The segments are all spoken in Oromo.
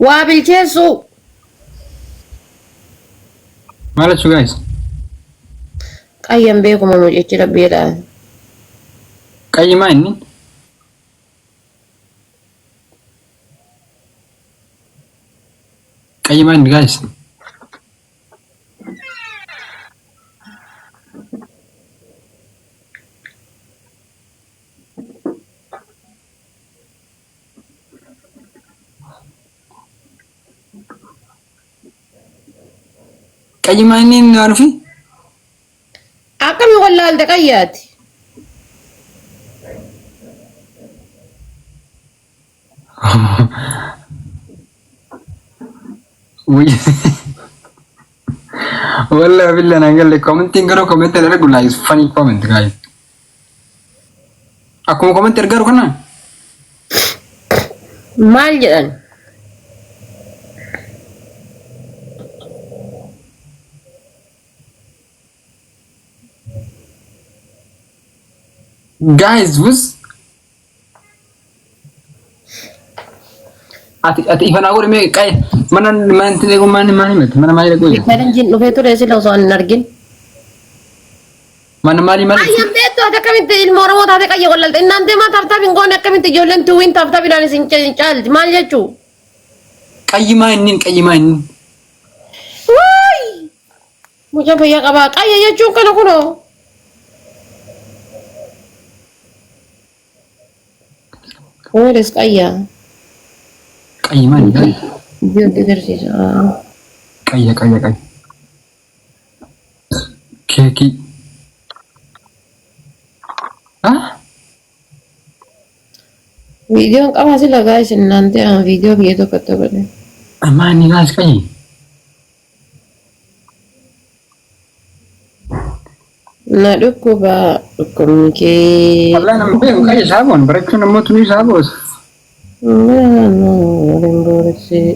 Waa bilcheessuu. Maal jechuu guys? Qayyan beekuma mucichi rabbi jedhaa. Qayyi maa inni? Qayyi maa inni guys? Qayyi maa inni inni waan ofii? Akkami wallaalte qayyaati? Wallahi billahi naan galle commentiin garuu commentiin argu like funny comment guys. Akkuma commentii argaru kana Maal jedhan? Guys was Ati ati ifa naa godhi mee qaye mana mana itti eegu mana mana himate mana maali dhaquu jira Challengeiin dhufee ture sila osoo hin argin. mana maali maali Ayyam beektu ati akkamitti ilma Oromoo taate qayya wallalte. Innaan deemaa tap tap hin goone akkamitti ijoolleen tuwwiin tap tapiidhaan isin caalti maal jechuu? Qayyi maa inni qayyi maa inni Waay! Mucaa fayyaa qabaa. Qayya jechuun kana kunoo. Where is qayya? Qayyi maa inni qayyi Ijoollee agarsiisa. Qayya qayya qayya keekii ah Viidiyoon qabaa sila guys innaan ta'e viidiyoo biyya tokko godhe. Maa inni guys qayyi Na dhukkuba dhukkubni kee. Wallahi nama beeku qayya saaboon barachuun ammoo tunii saaboos. Waliin booressee.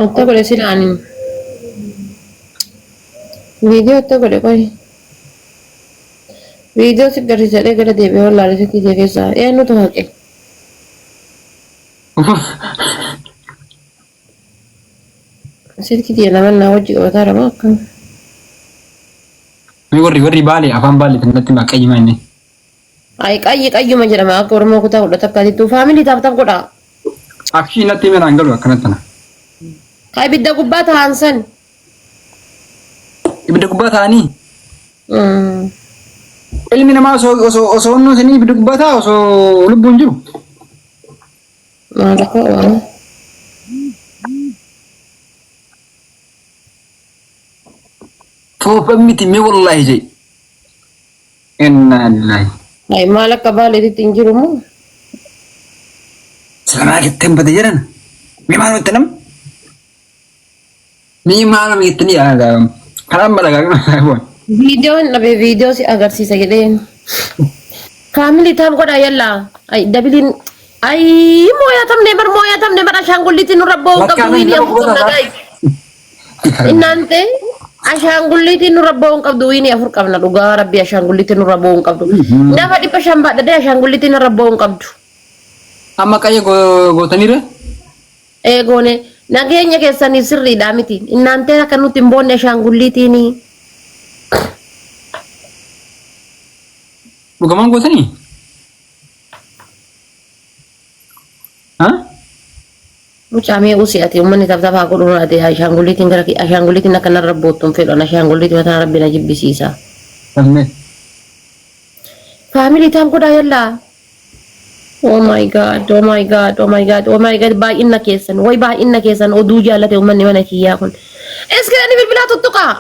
Otta godhe sila ani. Viidiyoo otta godhe qoy. Viidiyoo si garsiisadhee gara deebi'ee wallaale sitti ija keessaa. Eenyutu haqe? Silkii tiyya lamaan naa wajji qabataa rama akkam. Mee warri warri baalee afaan baalee kan natti himaa qayyi maa inni. Ay qayyi qayyuma jedhama akka Oromoo kutaa kudha takkaatittuu family tap tap godhaa. Akshii natti hime naan galu akkanatti tana. Ka ibidda gubbaa taa'an san. Ibidda gubbaa taa'anii. Ilmi namaa osoo osoo osoo onnoo isinii ibidda gubbaa taa'a osoo lubbuun jiru. Maal akka waan. Toofa miti mee wallaahi jee. Innaa lillahi. Ay maal akka baaleetitti hin jiru moo? Salamaa jetteen bade jedhan. Mee maal wanta nam? Mee maal jettanii yaa karaan balagaa. Viidiyoon dhabe viidiyoo si agarsiisa jedheen. Family tap godhaa yallaa. Ay doubleiin ay mooyatamne bar mooyatamne bar ashaangulliitiin nurra ba'uu qabdu winii afur qabna guys. Innaante ashaangulliitiin nurra ba'uu hin qabdu winii afur qabna dhugaa rabbi ashaangulliitiin nurra ba'uu hin qabdu. Nama 500 baadhadhee ashaangulliitiin nurra ba'uu hin qabdu. Amma qayya gootaniire? Eegoone nageenya keessaniif sirriidhaa miti. Innaantee akka nutti hin boonne ashaangulliitiini. Dhugamaan gootanii? Ha? Mucaa mee usi ati uummanni tap tap haa godhu ati ashaangulliitiin gara ashaangulliitiin akka narra boottu hin fedhu an ashaangulliitii mataa rabbi na jibbisiisa. Tammee. Family tap godhaa yallaa. Oh my God, oh my God, oh my God, oh my God, baay'ina keessan, way baay'ina keessan oduu jaallate uummanni mana kiyyaa kun. Iskiranii bilbilaa tuttuqaa.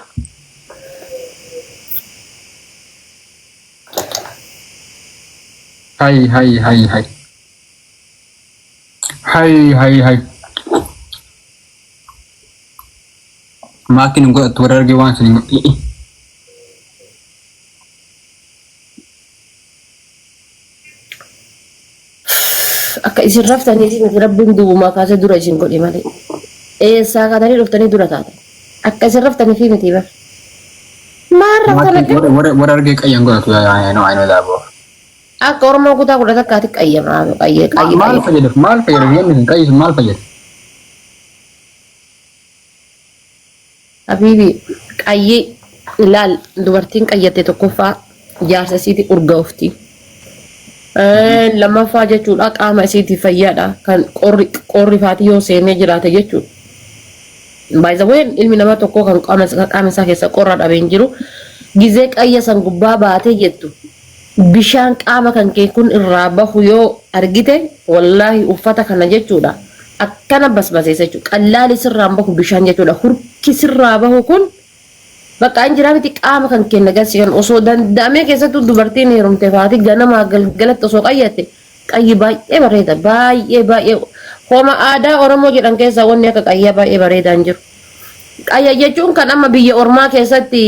Hay hay hay hay. Hay hay hay. Maatiin hin godhattu warra argee waan isin hin godhi. Akka isin raftanii miti rabbiin duwwumaa kaasee dura isin godhe malee. Eessaa kaatanii dhuftanii dura taatan. Akka isin raftanii fi miti bar. Maal raftan akka Warra warra argee qayyan godhatu. I know, I know that bro. Akka Oromoo kutaa kudha takkaatti qayyama qayyee qayyee Maal qayyee. fayyada? Maal fayyada? Wanni kun qayyi sun maal fayyada? Habiibi qayyee ilaal dubartiin qayyatte tokkoffaa jaarsa isiiti urgaa'ufti. Lammaffaa jechuudha qaama isiitiif fayyaadha kan qorri qorri faati yoo seenee jiraate jechuudha. By the way ilmi namaa tokko kan qaama isaa keessa qorra dhabee hin jiru gizee qayya san gubbaa baatee jettu bishaan qaama kan kee kun irraa bahu yoo argite wallaahi uffata kana jechuudha akkana basbaseessa jechuudha qallaali sirraan bahu bishaan jechuudha hurki sirraa bahu kun bakka hin jiraa miti qaama kan kenna garsiisan osoo danda'amee keessattuu dubartiin heerumte faati ganamaa galgalatti osoo qayyatte qayyi baay'ee bareeda baay'ee baay'ee homa aadaa Oromoo jedhan keessaa wanni akka qayyaa baay'ee bareedaa hin jiru. Qayya jechuun kan amma biyya ormaa keessatti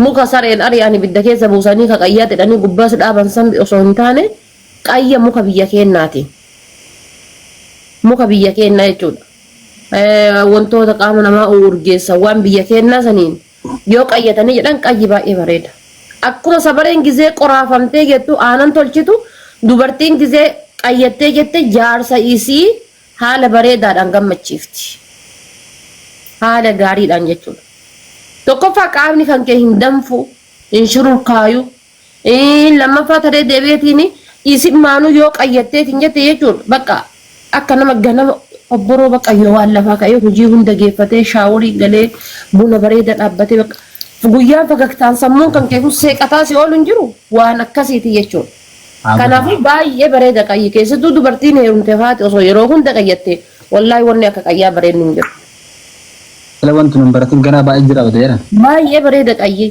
muka sareen ari'an ibidda keessa buusanii ka qayyaa jedhanii gubbaas dhaaban san osoo hin taane qayya muka biyya keennaati. Muka biyya keennaa jechuudha. Wantoota qaama namaa urgeessan waan biyya keennaa saniin yoo qayyatanii jedhan qayyi baay'ee bareeda. Akkuma sabareen gizee qoraafamtee jettu aanan tolchitu dubartiin gizee qayyattee jette jaarsa isii haala bareedaadhaan gammachiifti. Haala gaariidhaan jechuudha. Tokkoffaa qaamni kan kee hin danfu, hin shururkaayu. Lammaffaa taree deebi'eetiin isin maanuu yoo qayyatteetiin jette jechuudha. Bakka akka nama ganama obboroo bakka yoo waan lafaa ka'ee hojii hunda geeffatee shaaworii galee buna bareeda dhaabbatee bakka guyyaan fagagtaan sammuun kan kee kun seeqataa si oolu hin jiru waan akkasiiti jechuudha. Kanaafuu baay'ee bareeda qayyi keessattuu dubartiin heerumte faati osoo yeroo hunda qayyatte wallaahi wanni akka qayyaa bareedni hin jiru. Sila wanti nun baratin ganaa baay'ee jira bada jedhan. Baay'ee bareeda qayyi.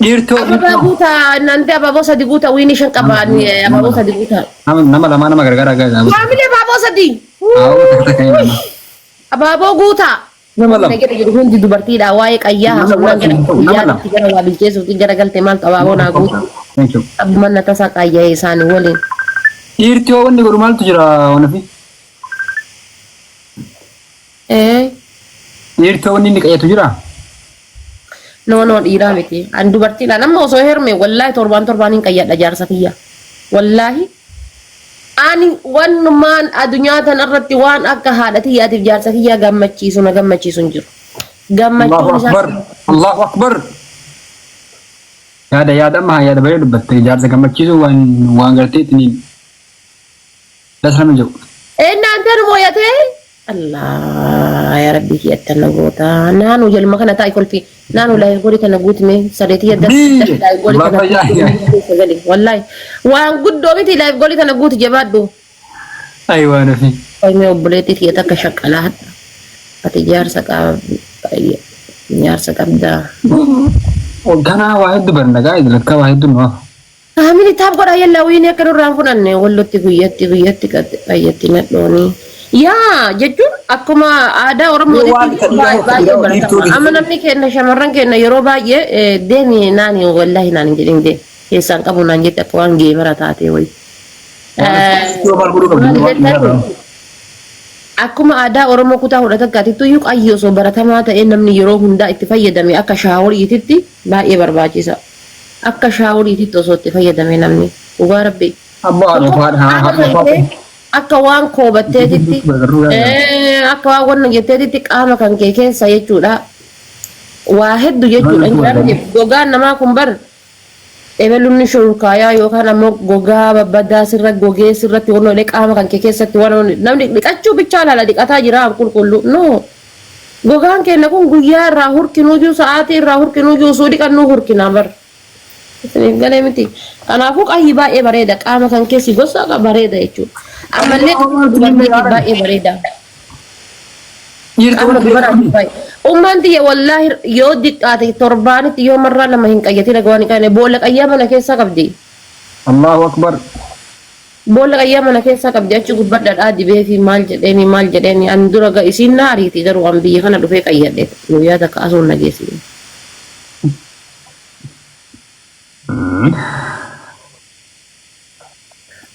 Dhiirtoo Ababaa guutaa naanti abaaboo sadi guutaa wiini shan qaba abaaboo sadi guutaa. Nama lamaa nama gargaara gaazaa. Faamilii abaaboo sadi. Haa takka takka nama. Abaaboo guutaa. Nama lama. Jedhu jedhu hundi dubartiidha waa'ee qayyaa Nama haasofnaan lama. gara Nama guyyaa lama. itti gara waa bilcheessuutti gara galte maaltu abaaboo naa guutu. Thank you. Abbuma na tasaa qayya'ee isaanii waliin. Dhiirti hoo wanni godhu maaltu jira wanafi? Dhiirti hoo wanni inni qayyatu jira? No no dhiiraa miti. Ani dubartiidha. Nama osoo heerume wallaahi torbaan torbaan hin qayyadha jaarsa kiyya. Wallaahi. Ani wanumaan addunyaa tanarratti waan akka haadha tiyyaatiif jaarsa kiyyaa gammachiisu na gammachiisu hin jiru. Allahu Gammachuun isaa akbar. Allahu akbar. Yaada yaada amma yaada baay'ee dubbatte jaarsa gammachiisu waan waan gartee ittiin das nama jedhu. Ennaan mooyatee Allah yaa rabbi kiyyatta na goota. Naanoo jaluma kana taa'i kolfi. Naanoo laayif godhi tana guutime sareetii yadda Biyye. laayif godhi tana Lafa yaa. keessa gali. Wallahi waan guddoo miti laayif godhi tana guuti jabaadhu. Ay waan ofii. Qoymee obboleettii tiyya takka shaqqalaa hadha. Ati jaarsa qaba jaarsa qabdaa. Ganaa waa hedduu barna gaa lakkaa waa hedduu nu hafa. Faamilii taap godhaa yallaa wiinii akka nurraan fudhanne wallotti guyyatti guyyatti qayyatti nadhooni. Yaa jechuun akkuma aadaa Oromootitti baay'ee baratama. Amma namni keenya shamarran keenya yeroo baay'ee deemi naani wallaahi naan hin jedhin deemi. Keessaan qabu naan jette akka waan geemara taatee wayi. Maal godhuu qabdu? Akkuma aadaa Oromoo kutaa kudha takkaatittu iyyuu qayyi osoo baratamaa ta'ee namni yeroo hundaa itti fayyadame akka shaaworiititti baay'ee barbaachisa. Akka shaaworiititti osoo itti fayyadame namni dhugaa rabbi. Abbaa haadha haadha haadha. Akka waan koobatteetitti akka waan wanna jetteetitti qaama kan kee keessa jechuudha. Waa hedduu jechuudha. Gogaan namaa kun bar ebeluun shurkaayaa yookaan ammoo gogaa babbadaa sirra gogee sirratti waan olee qaama kan kee keessatti waan namni dhiqachuu bichaa laala dhiqataa jira qulqullu no gogaan keenya kun guyyaa irraa hurkinuu jiru sa'aatii irraa hurkinuu jiru suu dhiqannuu hurkinaa bar isiniif galee miti kanaafuu qayyi baay'ee bareeda qaama kan keessi gosa bareeda jechuudha ammallee dubartiitiif baay'ee bareeda. Ummaan tiyya wallaahi yoo diqqaate torbaanitti yoo marraa lama hin qayyatin akka waan hin qabne boolla qayyaa mana keessaa qabdi. Allahu akbar. Boolla qayyaa mana keessaa qabdi achi gubbaa dhadhaa dibee fi maal jedheeni maal jedheeni an dura ga isiin na ariiti garuu an biyya kana dhufee qayyadhe guyyaa takka asuun na geessi.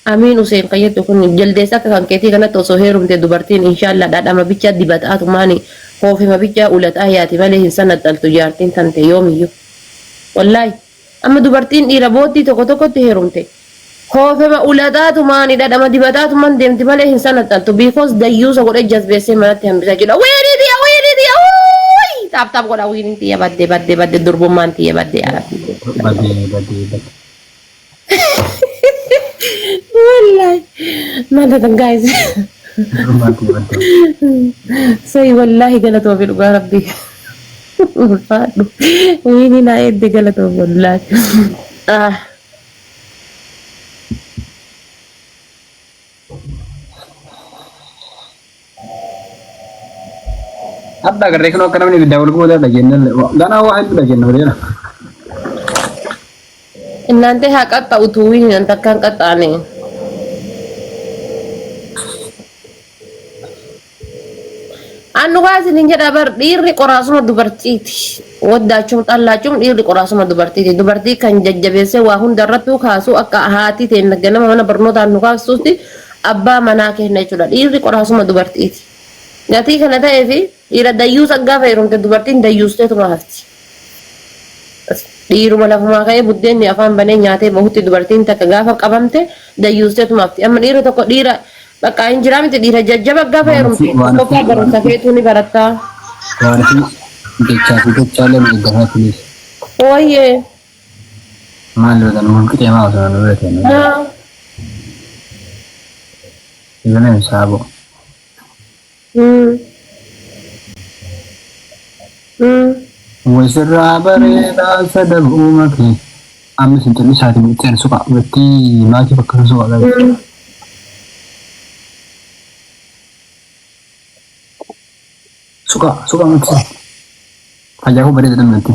Amiin Useen qayyaddu kun jaldeessa akka kan keetii kanatti osoo heerumte dubartiin inshaallah dhadhama bichaa dibataatu maani hoofima bichaa ulataa yaati malee hin sanaxxaltu jaartiin tante yoomiyyuu. Wallaahi. Amma dubartiin dhiira boottii tokko tokkotti heerumte. Koofema ulataatumaan dhadhama dibataatumaan deemti malee hin sanaxxaltu. Because dayyuusa godhee jazbeessee manatti hambisa jechuudha. Wiinii tiyya, wiinii tiyya, wuuyi! Tap tap godha, wiinii tiyya badde, badde, badde, durbummaan tiyya badde, yaa Rabbi. Badee badee badee. Wallahi. Maal taatan, guys? Durbummaan tiyya badee. Sai wallahi galatoofi, dhugaa Rabbi. Ulfaadhu. Wiinii naa eedde, galatoofi wallahi. Ah. Hadda agarree kun akka namni ibiddaa wal gubata dhageenya. Ganaa waa hedduu dhageenya waliin. Innante haa qaxxa'utu, wiiniin takkaan qaxxaane. An dhugaa isinin jedha bar, dhiirri qoraasuma dubartiiti. Waddaachuun xallaachuun dhiirri qoraasuma dubartiiti. Dubartii kan jajjabeessee waa hunda irrattuu kaasu, akka haati ta'e ganama mana barnootaan nu kaasuutti, abbaa manaa kenna jechuudha. Dhiirri qoraasuma dubartiiti. Gatii kana ta'eefi dhiira dayyuusa gaafa heerumte dubartiin dayyuusteetuma hafti. Dhiiruma lafumaa ka'ee buddeenni afaan banee nyaatee bahutti dubartiin takka gaafa qabamte dayyuusteetuma hafti. Amma dhiira tokko, dhiira bakka hin jiraa miti, dhiira jajjaba gaafa heerumte tokkoffaa barumsa keetuu ni barattaa. Waan fi jechaa fi gochaalee nu eeggataa tunis. Wayyee. Maal yoo ta'an wal qixee maa osoo nu bira ta'e. Haa. Sagaleen saaboo. Wasirraa bareedaa sadabuuma kee. Amma isin callisaatii itti suqa itti maakii bakka suqa galu. Suqa suqa miti. Fayyaa koo bareeda namatti.